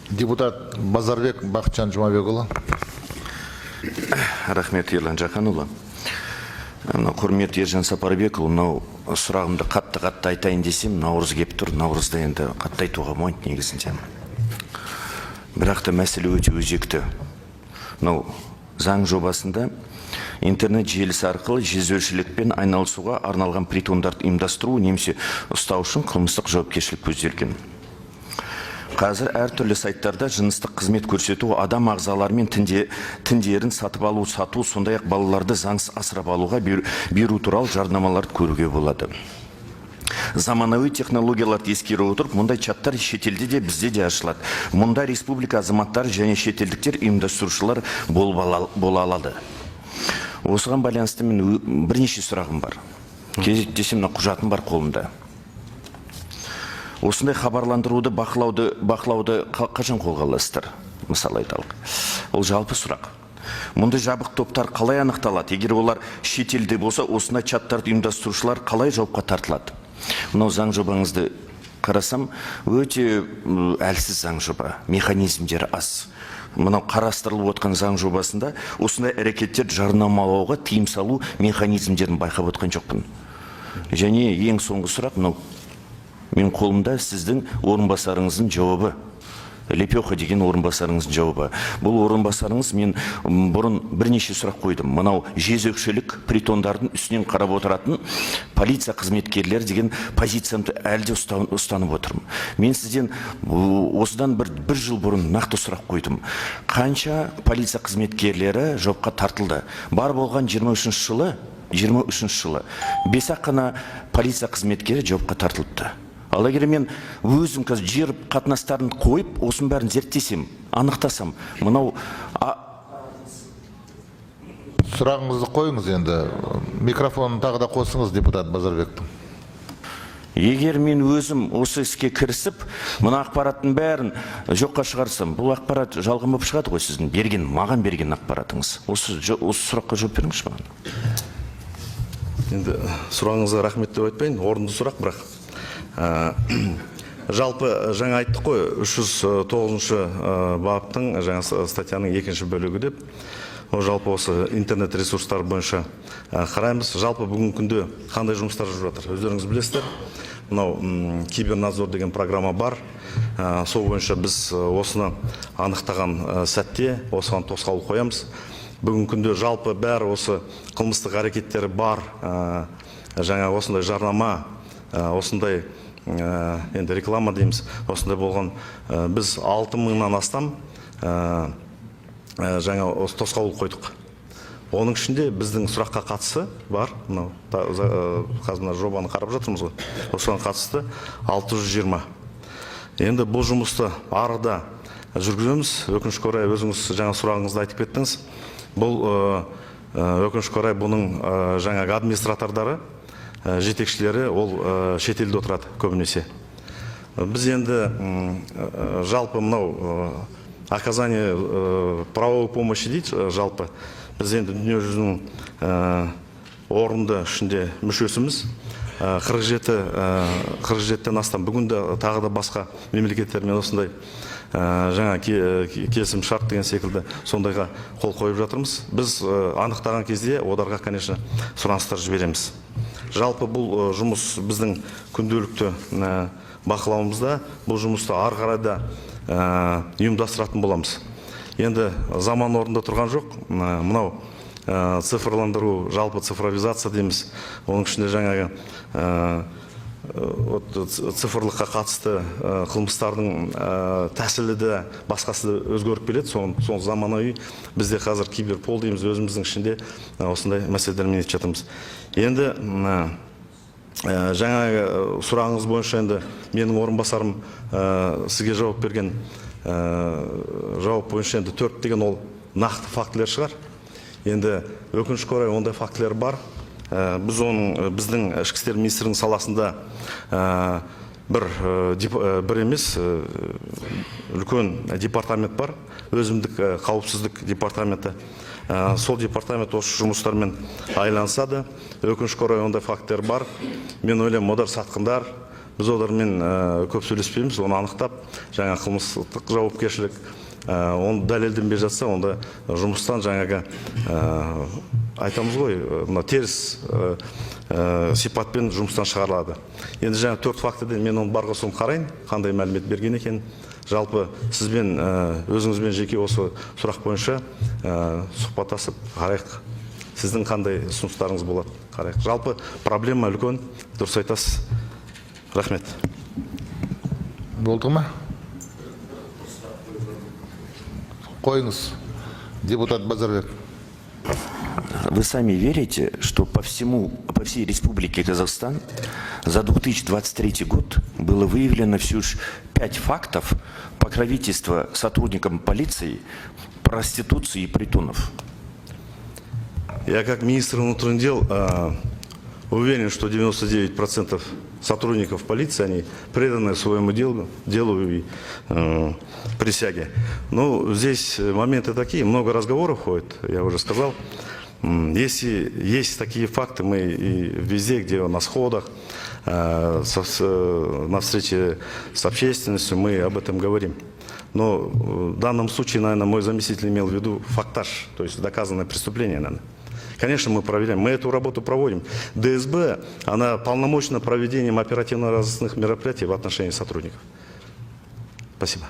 Депутат Базарбек Бақытжан Жұмабекұлы. Рахмет, Ерлан Жақанұлы. Мынау, құрметті Ержан Сапарбекұлы, мынау сұрағымды қатты-қатты айтайын десем, наурыз келіп тұр, наурызда енді қатты айтуға болмайды негізінде. Бірақ та мәселе өте өзекті. Мынау заң жобасында интернет желісі арқылы жезөкшелікпен айналысуға арналған притондарды ұйымдастыру немесе ұстау үшін қылмыстық жауапкершілік көзделген. Қазір әртүрлі сайттарда жыныстық қызмет көрсету, адам ағзалары мен тіндерін сатып алу, сату, сондай-ақ балаларды заңсыз асырап алуға беру туралы жарнамаларды көруге болады. Заманауи технологияларды ескере отырып, мұндай чаттар шетелде де, бізде де ашылады. Мұнда республика азаматтары және шетелдіктер ұйымдастырушылар бола алады. Осыған байланысты мен бірнеше сұрағым бар. Кезек десем, мына құжатым бар қолымда. Осындай хабарландыруды бақылауды қашан қолға аласыздар? Мысалы айталық. Ол жалпы сұрақ. Мұндай жабық топтар қалай анықталады? Егер олар шетелде болса, осындай чаттарды ұйымдастырушылар қалай жауапқа тартылады? Мынау заң жобаңызды қарасам, өте әлсіз заң жоба, механизмдері аз. Мынау қарастырылып отқан заң жобасында осындай әрекеттерді жарнамалауға тыйым салу механизмдерін байқап отқан жоқпын. Және ең соңғы сұрақ: мынау менің қолымда сіздің орынбасарыңыздың жауабы, Лепеха деген орынбасарыңыздың жауабы. Бұл орынбасарыңыз, мен бұрын бірнеше сұрақ қойдым, мынау жезөкшелік притондардың үстінен қарап отыратын полиция қызметкерлері деген позициямды әлі де ұстанып отырмын. Мен сізден осыдан бір жыл бұрын нақты сұрақ қойдым: қанша полиция қызметкерлері жауапқа тартылды? Бар болған 23 жылы, 23 жылы бес-ақ қана полиция қызметкері жауапқа тартылыпты. Ал егер мен өзім қазір жер қатынастарын қойып, осының бәрін зерттесем, анықтасам, мынау Сұрағыңызды қойыңыз енді. Микрофонын тағы да қосыңыз депутат Базарбектің. Егер мен өзім осы іске кірісіп, мына ақпараттың бәрін жоққа шығарсам, бұл ақпарат жалған болып шығады ғой, сіздің берген, маған берген ақпаратыңыз. Осы сұраққа жауап беріңізші маған. Енді сұрағыңызға рахмет деп айтпайын, орынды сұрақ, бірақ жалпы жаңа айттық қой, 309 баптың жаңа статьяның екінші бөлігі деп. Ол жалпы осы интернет ресурстар бойынша қараймыз. Жалпы бүгінгі күнде қандай жұмыстар жүріп жатыр, өздеріңіз білесіздер. Мынау кибернадзор деген программа бар. Сол бойынша біз осыны анықтаған сәтте осыған тосқауыл қоямыз. Бүгінгі күнде жалпы бәрі осы қылмыстық әрекеттері бар, жаңа осындай жарнама, осындай енді реклама дейміз, осындай болған, біз 6000-нан астам жаңа осы тосқауыл қойдық. Оның ішінде біздің сұраққа қатысы бар, мынау қазір мына жобаны қарап жатырмыз ғой, осыған қатысты 620. Енді бұл жұмысты арыда жүргіземіз. Өкінішке орай, өзіңіз жаңа сұрағыңызда айтып кеттіңіз, бұл өкінішке орай, бұның жаңағы администратордары, жетекшілері ол шетелде отырады көбінесе. Біз енді жалпы мынау оказание правовой помощи дейді, жалпы біз енді дүниежүзінің орынды ішінде мүшесіміз. 47, 47-тен астам бүгінде тағы да басқа мемлекеттермен осындай жаңа келісім шарт деген секілді сондайға қол қойып жатырмыз. Біз анықтаған кезде оларға, конечно, сұраныстар жібереміз. Жалпы бұл жұмыс біздің күнделікті бақылауымызда. Бұл жұмысты ары қарай да ұйымдастыратын боламыз. Енді заман орнында тұрған жоқ. Мынау цифрландыру, жалпы цифровизация дейміз, оның ішінде жаңағы вот цифрлыққа қатысты қылмыстардың тәсілі де, басқасы да өзгеріп келеді. Соны заманауи бізде қазір киберпол дейміз, өзіміздің ішінде осындай мәселелермен нетіп жатырмыз. Енді жаңағы сұрағыңыз бойынша енді менің орынбасарым сізге жауап берген жауап бойынша енді төрт деген ол нақты фактілер шығар. Енді өкінішке орай, ондай фактілер бар. Біз оның біздің ішкі істер министрлігінің саласында бір емес, үлкен департамент бар, өзіндік қауіпсіздік департаменті. Сол департамент осы жұмыстармен айланысады. Өкінішке орай, ондай факттер бар. Мен ойлаймын, олар сатқындар. Біз олармен көп сөйлеспейміз, оны анықтап, жаңа қылмыстық жауапкершілік, оны дәлелденбей жатса, онда жұмыстан жаңағы айтамыз ғой, мына теріс сипатпен жұмыстан шығарылады. Енді жаңа төрт фактіден мен оны бар соң қарайын, қандай мәлімет берген екен. Жалпы сізбен, өзіңізбен жеке осы сұрақ бойынша сұхбаттасып қарайық. Сіздің қандай ұсыныстарыңыз болады, қарайық. Жалпы проблема үлкен, дұрыс айтасыз. Рахмет. Болды ма? Қойыңыз, депутат Базарбек. Вы сами верите, что по всей Республике Казахстан за 2023 год было выявлено всего лишь 5 фактов покровительства сотрудникам полиции, проституции и притонов? Я как министр внутренних дел уверен, что 99% сотрудников полиции, они преданы своему делу и присяге. Ну, здесь моменты такие, много разговоров ходит, я уже сказал. Если есть такие факты, мы и везде, где на сходах, на встрече с общественностью, мы об этом говорим. Но в данном случае, наверное, мой заместитель имел в виду фактаж, то есть доказанное преступление, наверное. Конечно, мы проверяем, мы эту работу проводим. ДСБ, она полномочна проведением оперативно-розыскных мероприятий в отношении сотрудников. Спасибо.